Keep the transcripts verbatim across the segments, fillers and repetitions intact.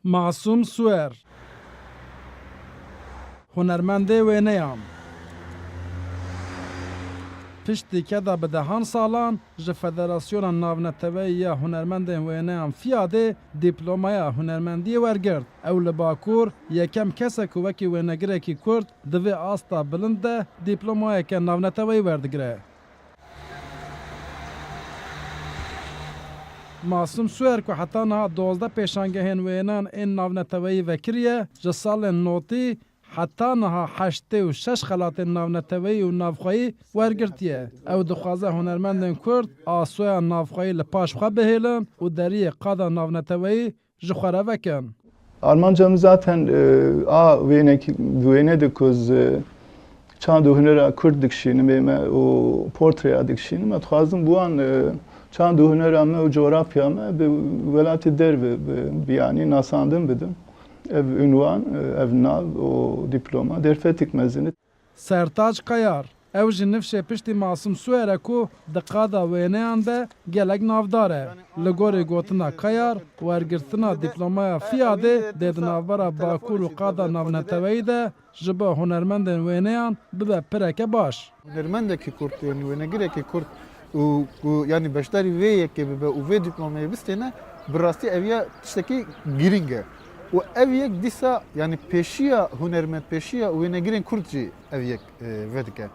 Masûm Suwer, hunermendê wêneyan. Piştî keda bi dehan salan ji Federasyona Navneteweyî ya Hunermendên Wêneyan FIADê dîplomaya hunermendiyê wergirt. Ew li Bakur yekem kes e ku wekî wênegirekî Kurd di vê asta bilind de dîplomayeke navneteweyî werdigire. Masûm Suwer ku heta niha dozdeh pêşangehên wêneyan ên navneteweyî vekiriye, ji salên notî heta niha heştê û şeş xelatên navneteweyî û navxweyî wergirtiye. Ew dixwaze hunermendên Kurd asoya navxweyî li paş xwe bihêlin û deriyê qada navneteweyî ji xwe re vekin. Armanca min zaten, e, a wênek-, wêne de ku ez, e, çand û hunera Kurd dikişînim ê me û portreya dikişînim. Ez dixwazim bi wan, e, çand û hunera me û coğrafya me bi welatê derve bi, bi yanî nasandin bidim. Ev unwan, e, ev nav û dîploma derfetik mezin e. Sertaç Kayar, ew jî nifşê piştî Masûm Suwer e ku di qada wêneyan de gelek navdar e. Li gorî gotina Kayar, wergirtina dîplomaya FIADê dê di navbera Bakur û qada navneteweyî de ji bo hunermendên wêneyan bibe pireke baş. Hunermendekî Kurd, yanî wênegirekî Kurd û ku, yanî beşdarî vê yekê bibe û vê dîplomeyê bistêne, bi rastî ev ya tiştekî girîng e. Û ev yek dîsa, yanî pêşiya hunermend, pêşiya wênegirên Kurd jî ev yek, e, vedike.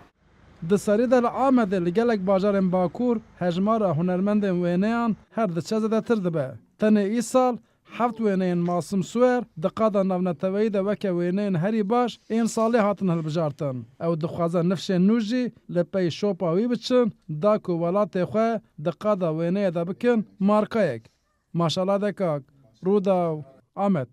Di serî de li Amedê li gelek bajarên Bakur hejmara hunermendên wêneyan her diçe zêdetir dibe. Tenê îsal heft wêneyên Masûm Suwer di qada navneteweyî de weke wêneyên herî baş ên salê hatin hilbijartin. Ew dixwaze nifşên nû jî li pey şopa wî biçin, da ku welatê xwe di qada wêneyê de bikin markayek. Maşala Dekak, Rûdaw, Amed.